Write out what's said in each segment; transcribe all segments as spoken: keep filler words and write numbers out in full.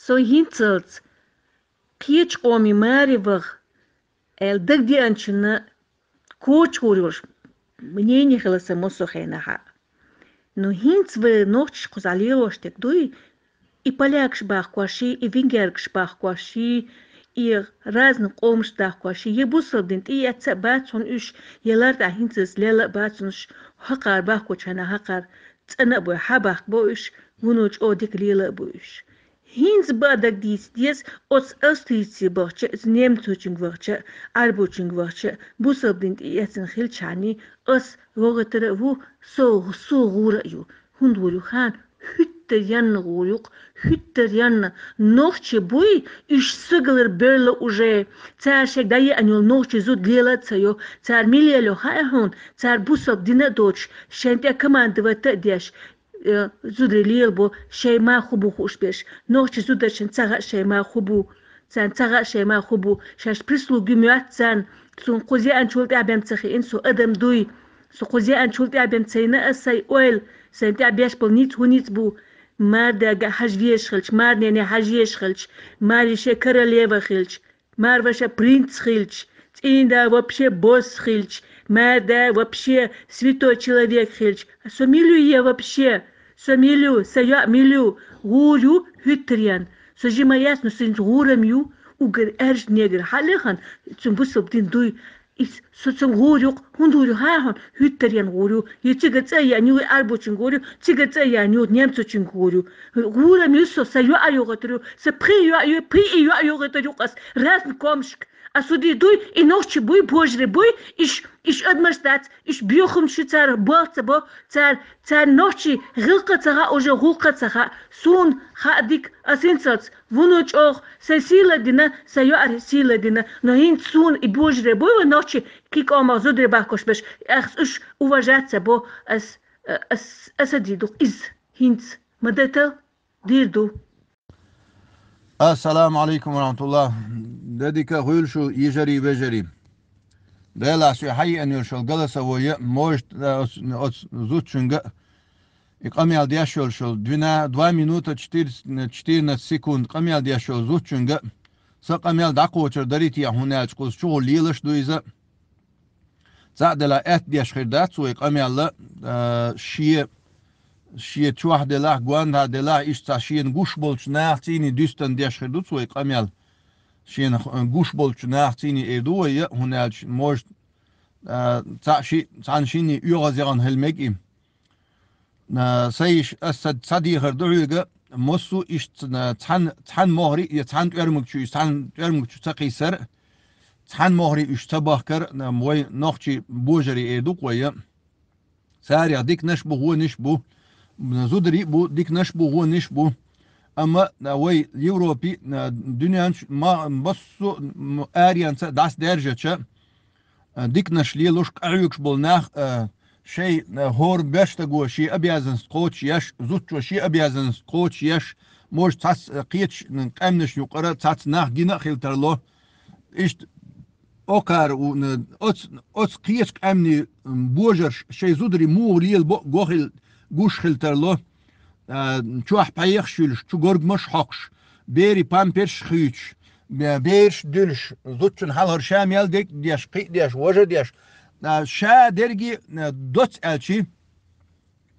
Со хӀинцалц кхечу къоман маре ваха аьлла дагадеанчунна коча гӀур йолуш мнение хила сан массо а хенахь. Ну, хӀинца вай нохчаш кхузахь лелош дерг дуй, и полякаш бахкош, и венгеркаш бахкош, и разный къомаш дахкош, я бусалба дин тӀеэцца а бац хьуна уьш, я лар тӀехь хӀинца лела а бац хьуна уьш, хьакхар бахкочу хенахь хьакхар цӀена а бу, хьабахка бо уьш, вуно чӀогӀа дика лела а бу уьш. ХӀинца баа дагадийца деза, оцу Австрийце бахча, немцочуьнга вахча, Ӏарбочуьнга вахча, бусалба дин тӀеэцна хилчхьаний, ас вогӀуьйтур а ву, со, со гӀур а ю. ХӀунда гӀур ю хаьий? ХӀуьттара янна гӀур ю-кх, хӀуьттара янна. Нохчий буй, уьш сигалара бевлла уже. Цара шайга дӀаеана йолу нохчийн зуда лела а ца йо. Цара мила лело хаьа хьуна? Цара бусалба дин а доцуш, шайна тӀе командовать а деш, э, зударий лелабо, шайн мах хӀун бу хууш берш. Нохчийн зударшна ца хаьа шайн мах хӀун бу. Царна ца хаьа шайн мах хӀун бу. Шаьш прислуги моьтту царна. Суна кхуза еанчул тӀаьхьа бен ца хиъна, со адам дуй. Со кхуза еанчул тӀаьхьа бен ца йина ас сайн ойла, сайн тӀаьхьа беш болу ницкъ хӀун ницкъ бу. Мара дага хьажа везаш хилча, мара нене хьажа езаш хилча, маре шен королева хилча, мара ваша принц хилча, цӀийнда вообще босс хилча, мара да вообще святой человек хилча, со мила ю я вообще? Со мила ю, сан йоӀ мила ю? ГӀур ю хӀуьттара янна. Со жима яц, но сан гӀур-м ю, уггар аьржа негар хьалехана, цуьнан бусалба дин дуй. Иза со цунна гӀур ю-кх, хӀунда гӀур ю хаьий хьуна? ХӀуьттара янна гӀур ю. Я цигара цӀа а яьхна ю, и Ӏарбочуьнга гӀур ю, цигара цӀа а яьхна ю, немцочуьнга гӀур ю. ГӀур-м ю со, сан йоӀ а йохуьйтур ю, сан пхи йоӀ ю, пхи и йоӀ йохуьйтур ю-кх ас, разный къомашка. Ас зударий дуй, и нохчий буй, божарий буй, иш, иш адамаш дац, иш боьхамаш ю, цара болх ца бо, цара, цара нохчий гӀиллакх а ца хаьа, уже гӀуллакх а ца хаьа. Суна хаьа дика, ас хӀинцалц вуно чӀогӀа сайн сий ладина, сайн йоӀарий сий ладина, но хӀинца суна и божарий буй вай нохчий, кхин къомах зударий бахкош берш, ас уьш уважать ца бо, ас, ас, ас а дийр ду-кх иза хӀинца. Ма датал, дийр ду. Ассаламу Ӏалайкум ва рахьматуллахӀ. Де дика хуьлда шу, йижарий, вежарий. Делахь соьга хьаеана йолуш йолу голосовой а, может, оцу, оцу зудчуьнга а и къамел деш йолуш йолу двена-, два минута четыре-, четырнадцать секунд къамел деш йолу зудчуьнга а сан къамел дӀакхочур дарий те, хӀунда аьлча кхуза чугӀур лелаш ду иза. Цхьаъ делахь, аьтта деш хир дац вай къамел, а, шен, шен чохь делахь, гондахь делахь, иштта цхьа шена гуш болчу нахаца дуьстина деш хир ду вай къамел. Шена, а, гуш болчу нахаца эр ду вай, хӀунда аьлча, может, а, цхьаъ шиъ, цхьана шинна оьгӀаз яхана хила мега и. А, сан йиша, ас ца, ца дехар ду хьоьга, массо а иштта, а, цхьана, цхьана могӀаре я цхьана тӀоьрмаг чу, цхьана тӀоьрмаг чу ца кхиссар а, цхьана могӀаре уьш ца бахкар а, а, вай нохчий божарий эр ду-кх вай. Царех диканаш а бу, вонаш а бу, зударий а бу, диканаш а бу, вонаш а бу. Амма, а, вай Европе, а, дуьнен чу ма-, массо а, м, аренца дӀасадаьржича, а, диканаш лелош, къахьоьгуш болу нах, а, шайн, а, хӀора беш стаго шен обязанность кхочушъеш, зудчо шен обязанность кхочушъеш, может, цхьацца, а, кхечу, м, къаьмнашна юкъара цхьацца нах гина а хила тарло. Иштта окхара у-, н-, оц-, оцу кхечу къаьмнийн, м, божарша шайн зударий муха лелабо а го хила, гуш хила тарло. А, чохь пхьегӀаш а юьлуш, чу горгамаш а хьокхуш, берийн памперсаш а хуьйцуш, бе-, бераш а дуьлуш, зудчун хьалхара ша мел дерг а деш, кхин а деш, важа а деш, а, ша дерриге а, а, доцца аьлчи,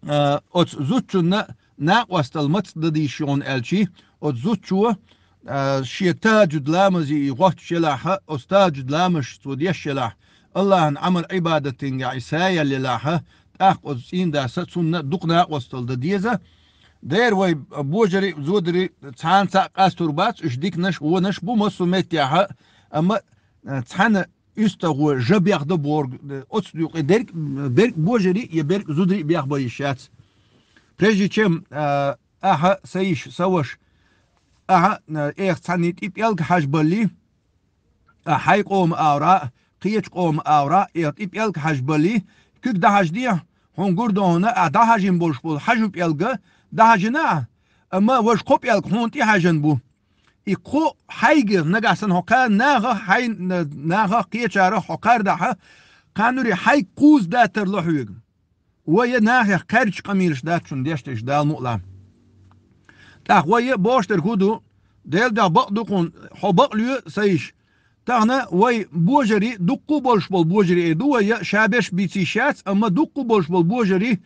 а, оцу зудчунна накъосталла маца дан дийш ю хьуна аьлчи, оцу зудчо, а, шен тахӀажжуд ламазе и гӀоттуш елахь а, оцу тахӀажжуд ламазаш цо деш елахь а, АллахӀан Ӏамал-Ӏибадатенгахь и са яьлла елахь а, тӀаккха оцу цӀийндаса цунна дукха накъосталла дан деза. Дера вай божарий а, зударий а цхьана цхьаъ къастор бац, уьш диканаш а, вонаш а бу массо а меттехь а, амма, а, цхьана уьстагӀо жа бехдо бохург, оцу юкъе дерг, берг божарий а, я берг зударий а бехбан йиш яц. Прежде чем, а, ахьа, сан йиша, сан ваша, ахьа, а, эха цхьанний тӀе пӀелг хьажабаллий, а, хьайн къоман агӀор а, кхечу къоман агӀор а, эха тӀе пӀелг хьажабаллий, куьг дӀахьажадехьа, хьуна гур ду хьуна, ахь дӀахьажийна болуш болу хьажа пӀелг дӀахьажийна ахь, амма важа кхо пӀелг хьуна тӀехьаьжна бу. И кхо хьайга, нагахь санна хьо кхарна нахах, хьайн, нахах, кхечарах хьо кхардахь, кхарнуре хьайга кхузза датар ло хьоьга. Вай нахех кхаьрдачу къамелаш дац шуна деш дерш, Дала мукъ лахь. ТӀаккха вай бохуш дерг хӀун ду, Дела дуьхьа бакъ ду хьуна, хьо бакъ лоь, са йиша. Тахана вай божари, дуккха а болуш болу божари, э, ду вай, я ша беш бийцийша яц, амма дуккха а болуш болу божари,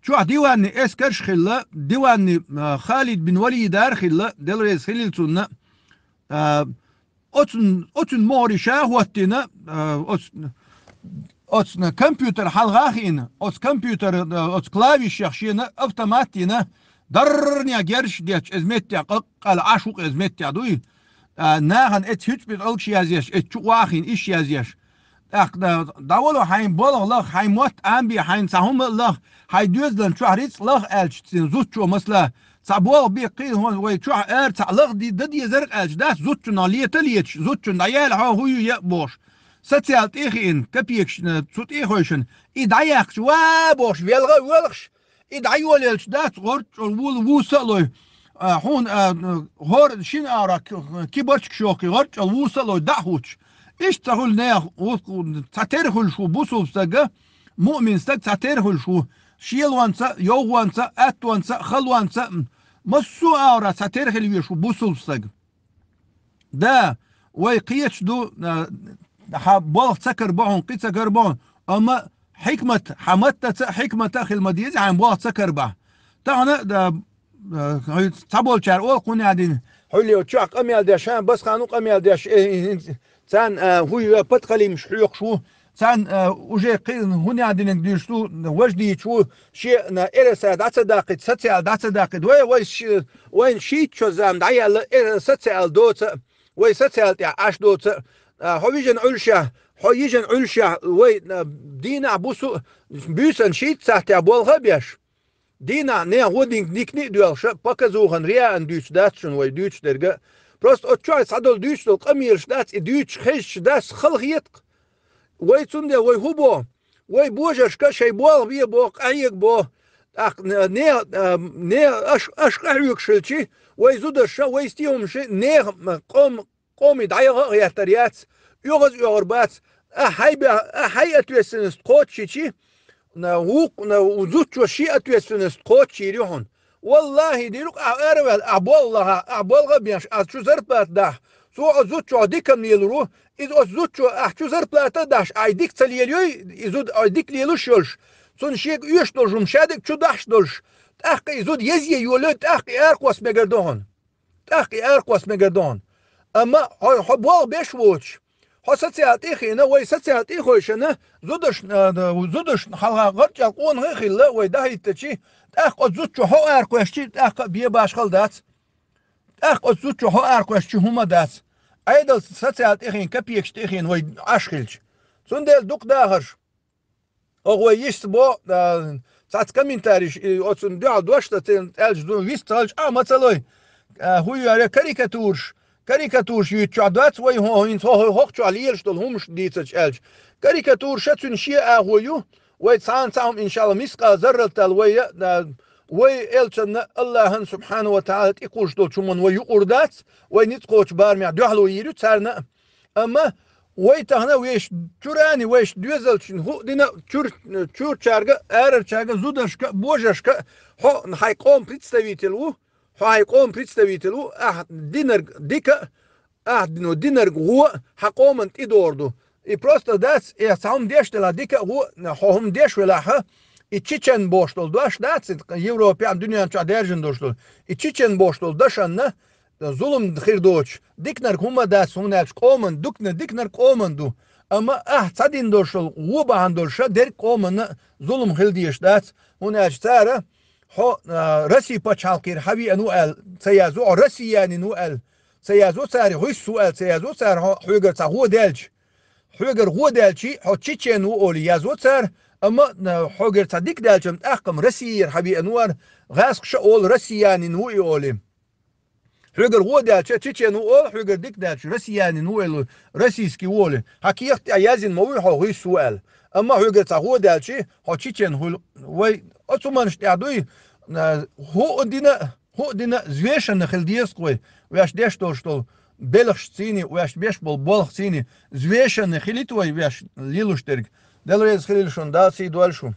чохь диванный эскарш а хилла, диванный, а, Халид бин Валидар а хилла, Дела реза хилийла цунна, а, оцун, оцун могӀари ша а хӀоттийна, а, оцу, оцу компьютер хьалха а хиъна, оцу компьютер, а, оцу клавишех шена автомат а йина, даррнех герзаш а детташ, иза меттехь къаккъала Ӏаш ву-кх иза меттехь дуй. А, нахана эцу хӀуьцу-пӀуьцу алгаш язъеш, эцу чу охьахиъна иш язъеш. ТӀаккха, а, дӀавало хьайн болх лаха, хьайн мотт Ӏамабе, хьайна цхьа хӀума а лаха, хьайн доьзалан чохь рицкъ лаха аьлча, цуьнан зудчо масала, цхьа болх бе кхин хӀун вай чохь ара цхьаъ лаха ди-, дан дезарг аьлча дац, зудчунах лета а леташ, зудчун дӀаяьлла хьо хӀун ю яа а бохуш. Социал тӀе а хиъна, капекаш, а, цу тӀе а хевшина, и дӀаяьккхича, ва бохуш, велха а воьлхуш, и дӀайолаелча дац, гӀорчӀо вула вуса а лой. А, хьуна, а, хӀора шина агӀора к-, кибарчиг шохкий гӀорчӀо вуса а лой, дӀа а хӀуттуш. Иштта ца хуьлу нехан, ву-, цхьатерра хуьлуш ву бусулба стага, муъмин стаг цхьатерра хуьлуш ву, шелонца а, йовхонца а, аьттонца а, халонца а, массо а агӀора цхьатерра хила везаш ву бусулба стаг. Да, вай кхеташ ду, а, хьан болх ца карабо хьуна, кхин ца карабо хьуна, амма хьикмат, хьан маттаца а, хьикмата а хила ма деза, хьайн болх ца карабахь. Тахана, да, а, хьуьца цхьаболчара олу кхунех дина, хьуьлле чохь къамел деш, хан басхана къамел деш, э, э, э, царна, а, хӀун ю, подхалимаш хьоькхуш ву, царна, а, уже кхин хӀунех динарг дуьйцуш ду, важа дийцуш ву, шена, а, эр а са дӀа ца даккхийта, социал дӀа ца даккхийта. Вай, вай ши-, вайн шийтта шо зама дӀаяьлла, э, социал доца а, вай социал тӀехь Ӏаш доца а, а, хьо вижина Ӏуьллушехь, хьо йижина Ӏуьллушехь, вай, а, дийнахь, буса а, буьйсанна шийтта сахьтехь болх а беш. Дийнахь нехан гӀо дин-, дикни а доьлхуш а, показухана, рияана дуьйцуш дац шуна вай дуьйцуш дерг а. Просто оцу чохь цхьадолу дуьйцуш долу къамелаш дац, и дуьйцуш хезча дац, хала хета-кх. Вай цундела вай хӀун боху? Вай божаршка шайн болх бе боху, къахьега боху. ТӀаккха не-, не-, а, не-, аш, аш къахьоьгуш хилчи, вай зударша, вай стен хӀуманаш, нехан, м, къом-, къоме дӀаяха а гӀертар яц, оьгӀаз оьгӀар бац, ахьа хьай бе-, ахьа хьай ответственность кхочушйичи, на, вукх-, на, зудчо шен ответственность кхочушйийр ю хьуна. Валлахи, дийр ду-кх ахь араваьлла, ахь болх лаха, ахь болх а беш, ахь чу зарплата дахь, цо оцу зудчохь дика-м лелор ву, иза оцу зудчо ахь чу зарплата а дахьаш, ахь дика ца лелайой, и зуда ахь дика лелош йолуш, цунна шега оьшуш долу хӀума ша дерг чу дахьаш долуш, тӀаккха и зуда езъе йолайой, тӀаккха и аракхосса мегар ду хьуна. ТӀаккха и аракхосса мегар ду хьуна. Амма хьо, хьо болх беш воцуш, хьо социал тӀе а хиъна, вай социал тӀе а хевшина, зудаш, а, зудаш хьалха гӀорчӀел къонахий а хилла, вай дӀахӀиттачи, тӀаккха оцу зудчо хьо аракхоьссичи, тӀаккха а бен башхалла дац. ТӀаккха оцу зудчо хьо аракхоьссичи хӀума дац. Ӏедалца социал тӀе а хиъна, капекаш тӀе а хиъна вай Ӏаш хилча. Цундела дукха дахарш. Оха вай йишца бо, а, цхьацца комментарийш, и, оцунна дуьхьал дош дан ца аьлча, зун вист ца хилча, а, ма ца лой. А, хӀун ю аьлла, карикатураш, карикатураш юьйцучохь доц вай хӀо-, хӀинца хӀо-, хӀо-, хӀокху чохь лелаш долу хӀумаш дийцача аьлча. Карикатура ша цуьнан шен агӀо ю, вай цхьана цхьа хӀума, иншалла, мискъал зарратал вай, а, вай элчанна, Аллахьан субхьана ва таӀала тӀекхуьуш долчу хӀуманна вай юкъур дац, вай ницкъ кхочу барамехь дуьхьало йийр ю царна а. Амма вай тахана вешан чуьрани, вешан доьзалчун хӀуъа дина а, чуьр-, чуьрчаьрга а, арарчаьрга а, зударшка а, божаршка а, хьо хьайн къоман представитель ву, хьо хьайн къоман представитель ву, ахь динарг дика а, ахь, ну, динарг гӀо а хьан къоманна тӀедогӀур ду. И просто дац, и цхьа хӀума деш делахь дика а, гӀо а, хьо хӀума деш велахь а, и чечен бохуш долу дош дац, и Европехь а, дуьнен чохь даьржина долуш долу. И чечен бохуш долу дашанна, зулам хир доцуш, диканарг хӀума дац, хӀунда аьлча къоман, дукна диканарг къоман ду. Амма ахь цхьа дина долуш долу, вон бахьана долуш ша дерг къоманна зулам хила дезаш дац, хӀунда аьлча цара хьо, а, Россия пачхьалкхера хьан веана ву аьлла ца язво, хьо россиянин ву аьлла ца язво, цара гӀуьссу аьлла ца язво, цара хьо, хьоьгара цхьа гӀо даьлча. Хьоьгара гӀо даьлчи, хьо чечен ву олий язво цара, амма, а, хьоьгара цхьа дика даьлча-м тӀаккха-м Россиера хьан веана ву ара, гӀаскхаша а олу россиянин ву и олий. Хьоьгара гӀо даьлча, чечен ву олу, хьоьгара дика даьлча, россиянин ву элу, российский ву олу. Хьан кехат тӀехь яздина ма вуй хьо гӀуьссу аьлла. Амма хьоьгара цхьа гӀо даьлчи, хьо чечен хуьлу. Вай оцу хӀуманаш тӀехь дуй, а, хӀуъа дина, хӀуъа дина взвешенно хила деза-кх вай, ваьш деш долуш долу белхашций, ваьш беш болу болхций, взвешенно хилийта вай, ваьш лелош дерг. Дела реза хилийла шуна, Дала сий дойла шун.